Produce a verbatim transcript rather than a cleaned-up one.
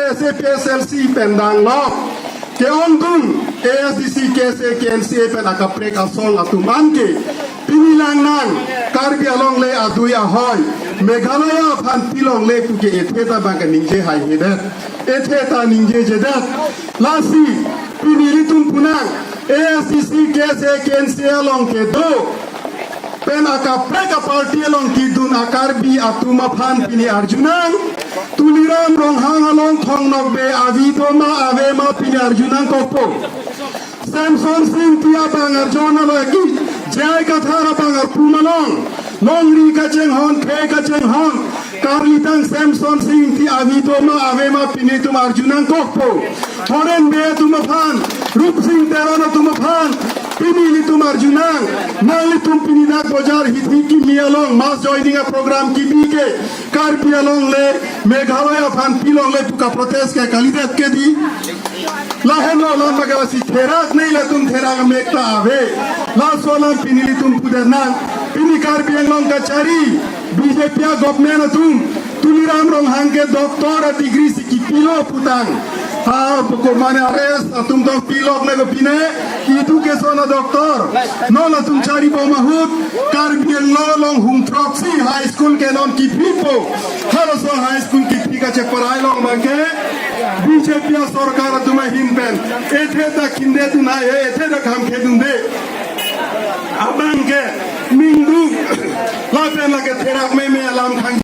S A P S L C pen dang lo. Ke-ongdung A S D C, K S A, K N C A pen akaprek asong atum anke pini lang nang Karbi Anglong le adui ahoi Meghalaya aphan pilongle puke ethe ta bang kaningje haihedet. Ethe ta ningjejedet. Lasi pini ilitum pu nang A S D C, K S A, K N C A along kedo pen akaprek aparty along kedun a-Karbi atum aphan pini arjunang. Tuliram Ronghang along thongnok be avi doma ave ma pini arjunangkokpo. Semsonsing Ingti abang arjona lo ki J I Kathar abang arpum along longri kachenghon, khei kachenghon, karlitang Semsonsing Ingti avi doma ave ma pini ilitum arjunangkokpo. Horen Bey atum aphan, Rupsing Teron atum aphan pini ilitum arjunang. Nanglitum pini dak bojar hithi kimi along mass joining a-program kipi ke Karbi Anglong le Meghalaya aphan pilongle pu kaprotest ke kalidet ke dei. Lahenlo alam baka si therak nei, latum therak mek ta ave. Laso alam pini ilitum pudet nang. Pini Karbi Anglong kachari B J P a-government atum Tuliram Ronghang ke doctor a-degree si kipilo putang. Ha, pokok mane arrest atum tong pilok le ko pine, education a-doctor. Non latum chari bom ahut Karbi Anglong along hum throksi high school ke non kipipo. Halaso high school kipi kacheparai along bangke B J P a-sorkar atum ahin pen ethe ta khinde dunde, ethe ta kham khe dunde. Abangke mingduk lapen lake therak meme alam khang